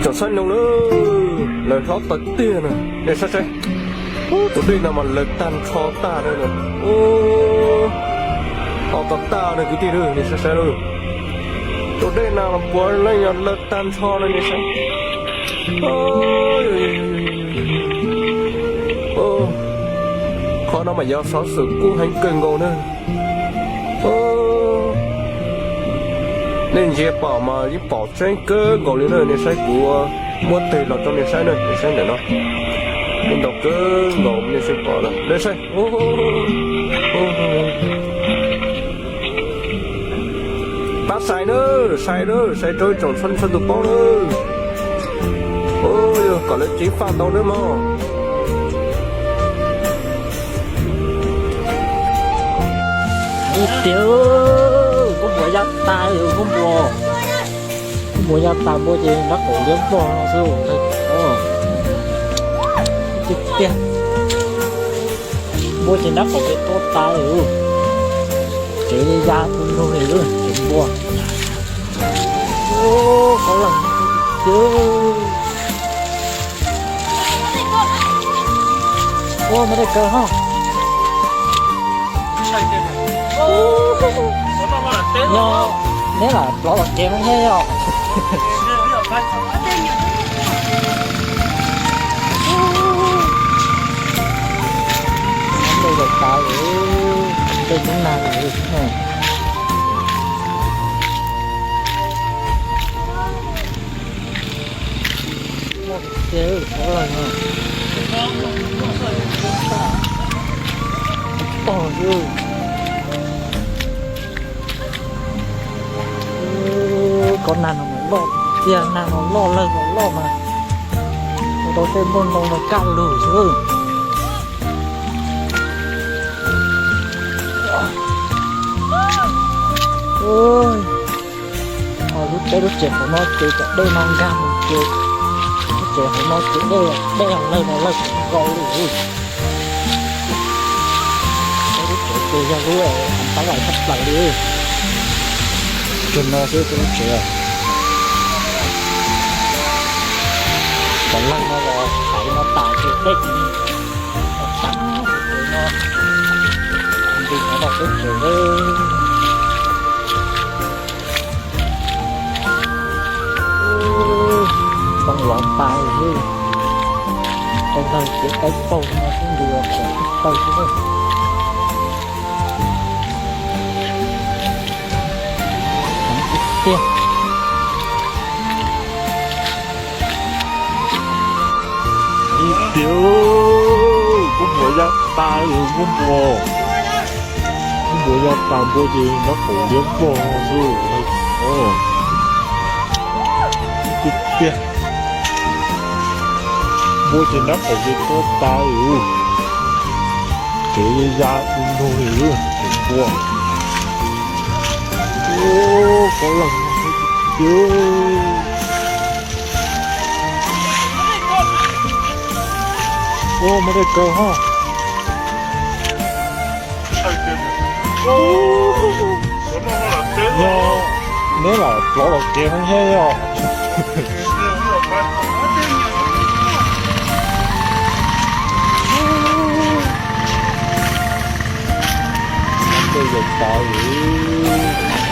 Saib no na, lawv hlob tawv tiag na, nej saib saib. Tus dej no mas lawv tag nrho tag na. Hlob tag tag na kwv tij, nej saib saib lauj. Tus dej no mas puav leej yog lawv tag nrho na, nej saib. Qhov no mas yog xov xwm kub heev kawg nkaus na. Nej ntsia pom mas yeej pom tseeb kawg nkaus li na, nej saib kuv muab teg los rau nej saib na, nej saib ntawm no. Yeej ntau kawg nkaus nej saib pom na, nej saib. Pab sai na, sai na, sai rau ib tsoom txhua txhua tus paub na. Yog kom lawv ceev faj tau nawb mog. Ib tiag, kub npua yaj tas, kub npua, kub npua yaj tas npua ces nrab qaum liab vog no xwb. Tiag tiag, npua ces nrab qaum ces tuag tas li. Tsev ya tu lug li, tsev npua. Qhov lawm, ua me dej kaw ho. Nyob neb lam plov los kev no thiab yog. Dej los tas, dej tub nag li. Muaj tiag, qhov lawm no. Tog xwb. Koj nag no mas loj tiag, nag no loj lawg no loj mas ua rau tej nplooj ntoo no kaj lug xwb. Ho lub teb lub tsev hauv no ces cov dej no nkag mus ces lub tsev hauv no ces dej, dej lawg no lawg nkaus li. Peb lub tsev ces yog lub an tab lais tshaj plaws li. Tsuag no xwb peb lub tsev. Cov lawg no los thaiv no tas ces dej tsis tas, ces no nti no los peb tsev. Ntoo los tas li, tau lawg ces dawb paug no xwb, nti los qhuav tsis tau xwb. Heev tiag tiag. Ib tiag, kub npua yaj tas, kub npua, kub npua yaj tas npua ces nrab qaum liab vog xwb. Tiag tiag, npua ces nrab qaum ces tuag tas li. Tsev ya tu lug li, tsev npua. Koj lawm tiag. Ua muaj dej kaw ho. Nyob neb lam plov los kev no thiab yog. Dej yog tas li,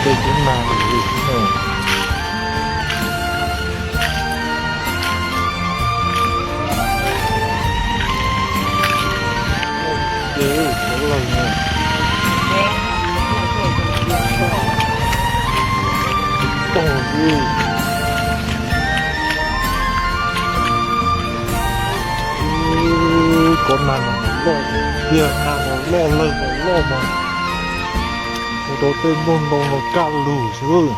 dej tub nag li. Ces cov lawg no tog xwb. Koj nag no loj tiag, nag no loj, lawg no loj mas ua rau tej nplooj ntoo no kaj lug xwb.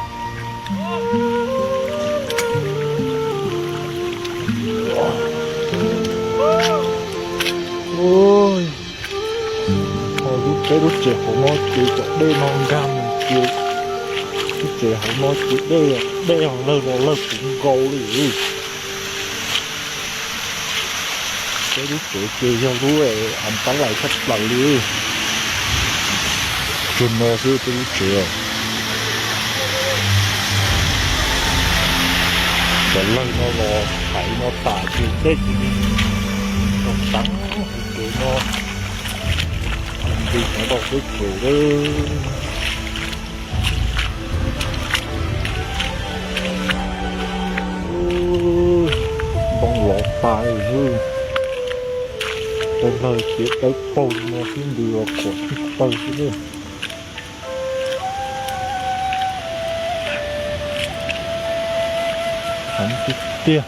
Ho lub teb lub tsev hauv no ces cov dej no nkag mus ces lub tsev hauv no ces dej, dej lawg los lawg puv nkaus li. Peb lub tsev ces yog lub an tab lais tshaj plaws li. Tsuag no xwb peb lub tsev. Lawg no los thaiv no tas ces dej cia li rau teev hauv kev no, nti nyob rau teb chaws lawm. Ntoo lov tas li, dawb lawg tias dawb paug li no xwb ntws los khuam tib pawg xwb na. Heev tiag tiag.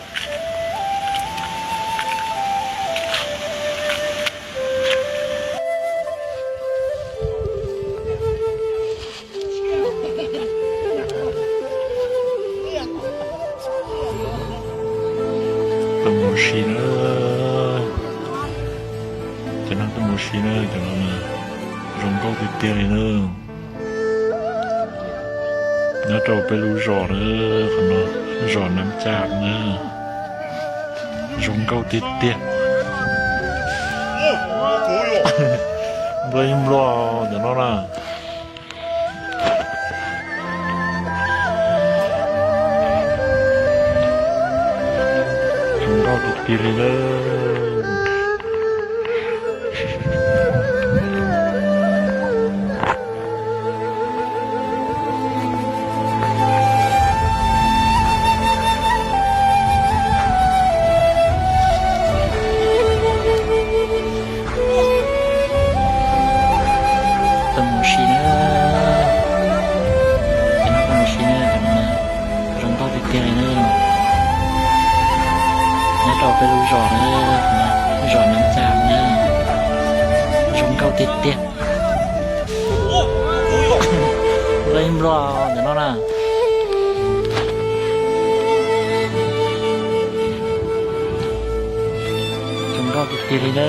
Tuaj mus si na, cov neeg tuaj mus si na, cov no zoo nkauj tiag tiag li na. Nyob rau peb lub zos na, qhov no zos Neeb Cam na, zoo nkauj tiag tiag. Nplua ib nplua cov no na. Zoo nkauj tiag tiag li na. Tuaj mus si na, cov no tuaj mus si na, cov no zoo nkauj tiag tiag li na. Nyob rau peb lub zos na, zos Neeb Cam na, zoo nkauj tiag tiag. Nplua ib nplua cov no na. Zoo nkauj tiag tiag li na.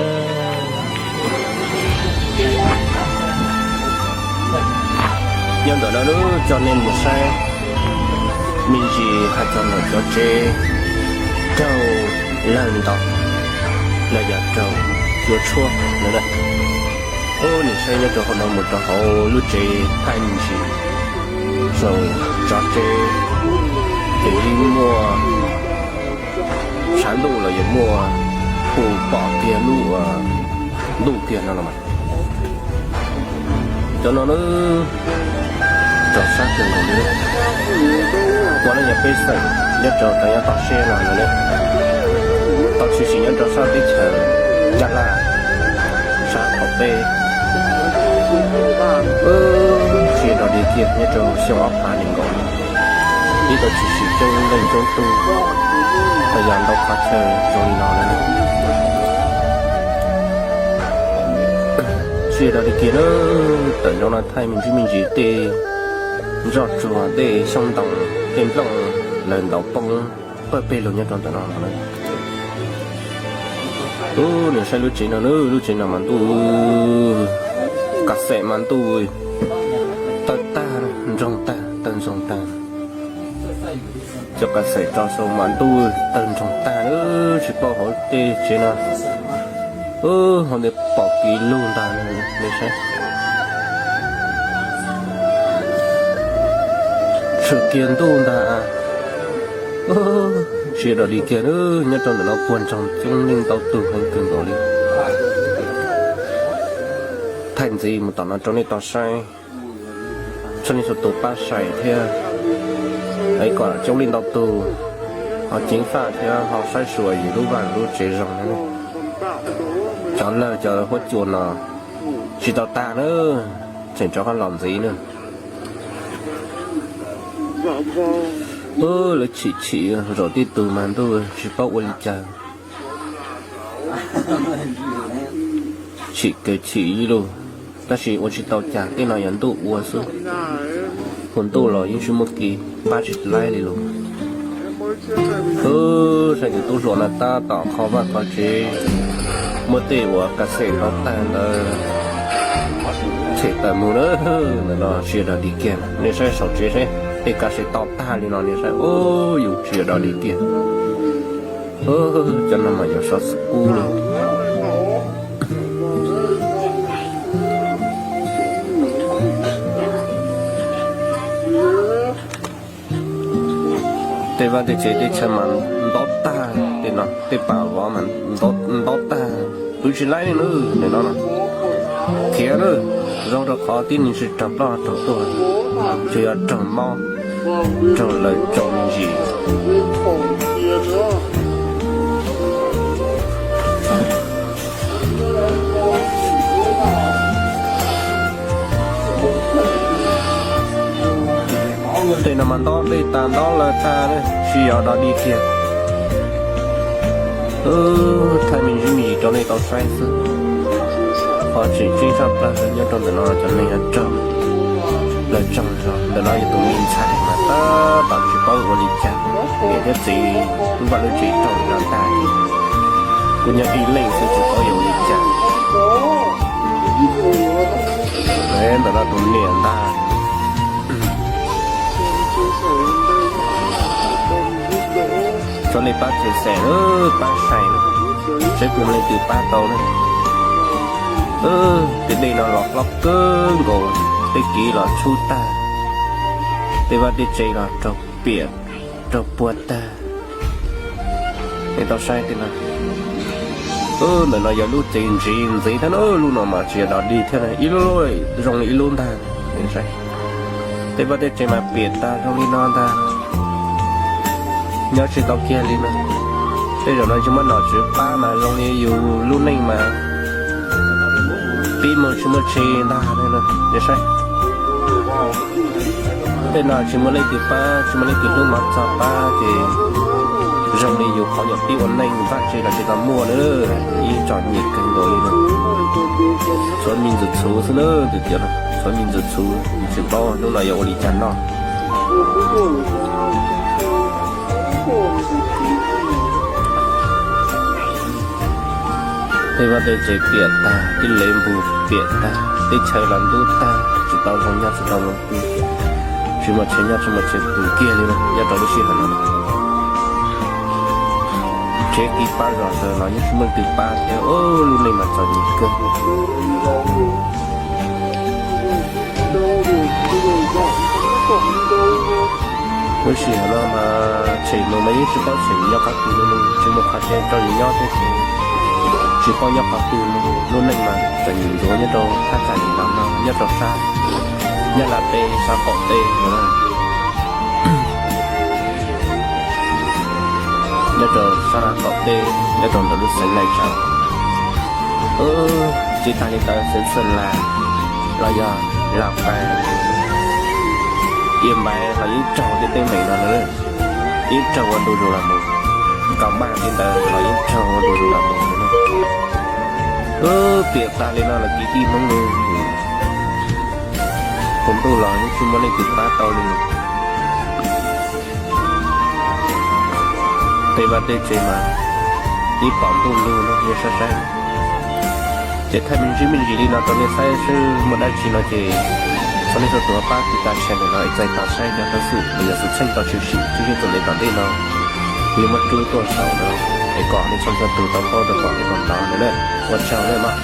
Nyob ntawm no lub coj nej mus saib me ntsis hais txog ntawm cov tsev raug lawg ntaus los yog raug cua tshuab no na. Ub, nej saib nyob rau hauv no mus rau hauv lub tsev thaij me ntsis, zoo tso tsev ces yeej muaj tshav ntuj los yog muaj hu pom kiag lub ntuj kiag no los mas. Cov no na, rau sab kawg nkaus li. Puav leej yog pej xeem nyob rau rau nyob toj siab no no ne, tau tshwm sim nyob rau sab teb chaws Nyab Laj sab qaum teb. Tsis yog dog dig kiag nyob rau xyoo ob phav nees nkaum, ib tau tshwm sim coob leej coob tug, tau yog ntau qhov chaw zoo li no na. Tsis yog dog dig kiag na, tawm nroo no thaij me ntsis me ntsis tej ntsoj tsuag, tej xyoob ntoo, tej nplooj lawv ntaus poob pawg peg lug nyob rau ntawm no no na. Ub, nej saib lub tsev no na, lub tsev no mas ntuj, kas xeem mas ntuj tawg tag, ntsoog tag, tawg ntsoog tag. Cov kas xeem tso xaus mas ntuj tawg ntsoog tag na, tsis paub hauv tej tsev no. Ub, hauv ntawd pom kiag lug ntag, nej saib. Tshwm kiag ntuj ntag. Tsis yog dog dig kiag, nyob rau ntawm no puag ntsoog coob leej ntau tug heev kawg nkaus li. Thaij ntxiv mus tom no rau nej tau saib, txhua leej txhua tus pab saib thiab, es kom coob leej ntau tug ho ceev faj thiab ho saib xyuas yus lub vaj lub tsev zoo na. Cov lawg cov huab cua no tsis tau tag na, tseem rov qab los ntxiv na. Lawv chim chim zaum tib tug mas ntuj tsis paub ua li cas, chim kawg chim ib lug, tab sis ua tsis tau cas, tej no yog ntuj ua xwb. Hu ntuj los yeej tsis muaj kis, pab tsis laib li lug. Saib tus tub hluas no tab tom qho vaj qho tsev, muab tej uas kas xeem rau tag ntawd them tawm mus na. Ntawm no tsis yog dog dig kiag, nej saib saum tsev seb, tej kas xeem to tag li no nej saib, ub, yus tsis yog dog dig kiag. Cov no mas yog xov xwm kub li. Tej vaj tej tsev tej chaw mas ntob tag, tej no tej pas vov mas ntob tag, pw tsis laib li na. Nim no no khiav na, zoo rau qhov tib neeg tsis raug ploj raug tuag, tsuas yog raug mob, raug lawv tso me ntsis. Tej no mas ntob dej tas ntob lawm tag, tsis yog dog dig kiag. Thaij me ntsis me ntsis rau nej tau saib xwb. Qhov tseem ceeb tshaj plaws nyob rau ntawm no cov neeg raug lawv tso zog. Ntawm no yog tus me ntxhais mas tab tom tsis paub ua li cas, niam thiab txiv lub vaj lub tsev rau zog tag, kuv nyob ib leeg xwb tsis paub yuav ua li cas. Ntawm no tus niam ntag. Txhua leej pab tseem xeem, pab sai, seb puas muaj leej twg pab tau ne. Tej dej no los hlob kawg nkaus, tej kev los tshub tag, tej vaj tej tsev los raug piam raug puag tag. Nej tau saib tej no, ntawm no yog lub tsev ntsev ntxeev thiab na, lub no mas tsis yog dog dig thiab, ib lub zoo li ib lub ntag. Tej vaj tej tsev mas piam tag zoo li no ntag, nyob tsis tau kiag li no. Tej zaum no tsis muaj nom tswv pab mas zoo li yus lub neej mas pib mus tsis muaj tsev ntag. Nej saib, tej no tsis muaj leej twg pab, tsis muaj leej twg hlub mov txog pab ces zoo li yus qhov nyuam pib ua neej vaj tsev los tsis tau muaj na, yeej txom nyem kawg nkaus li no. Txhua me ntxwv txhuv xwb na, tus tias txhua me ntxwv txhuv, tsis paub hnub no yuav ua li cas noj. Tej vaj tej tsev piam tag, tej lev npus piam tag, tej chaw los ntub tag, tsis tau zoo nyob tsis tau zoo pw, tsis muaj tsev nyob tsis muaj tsev pw kiag li no nyob rau lub sij hawm no. Tsev kis pab zom zaws los yeej tsis muaj leej twg pab thiab, lub neej mas txom nyem kawg. Lub sij hawm no mas tshem mus mas yeej tsis paub tshem nyob qhov twg li, tsis muaj qhov tsev rau yus nyob thiab ces tsis paub nyob qhov twg li. Lub neej mas txom nyem ntxuav nyob rau thaj tsam nim no no nyob rau sab, Nyab Laj teb sab qaum teb no, nyob rau sab qaum teb nyob rau ntawm lub xeev Nais Tsav. Tsis tas li ntawd xeev Xeeb Las los yog Las Pais, Yia Npaiv los yeej raug tej teeb meem no na, yeej raug ua ntu zus los mus. Kaum Npaj tej ntawd los yeej raug ua ntu zus los mus. Piam tag li no los kiv tij Hmoob li, tus ntuj los yeej tsis muaj leej twg pab tau li. Tej vaj tej tsev mas ib pom ntuj lug no yeej saib saib. Ces thaij me ntsis me ntsis li no rau nej saib seb muaj dab tsi no ces txhua leej txhua tus pab tiv tas channel no es txais tos saib cov xov xwm los yog xwm txheej tau tshwm sim tshwj xeeb tom ntej tom ntej no, kuv yuav muab rub tuaj saum no es kom nej txhua txhua tus tau paub tau pom thiab tau hnov no na. Ua tsaug nej mog.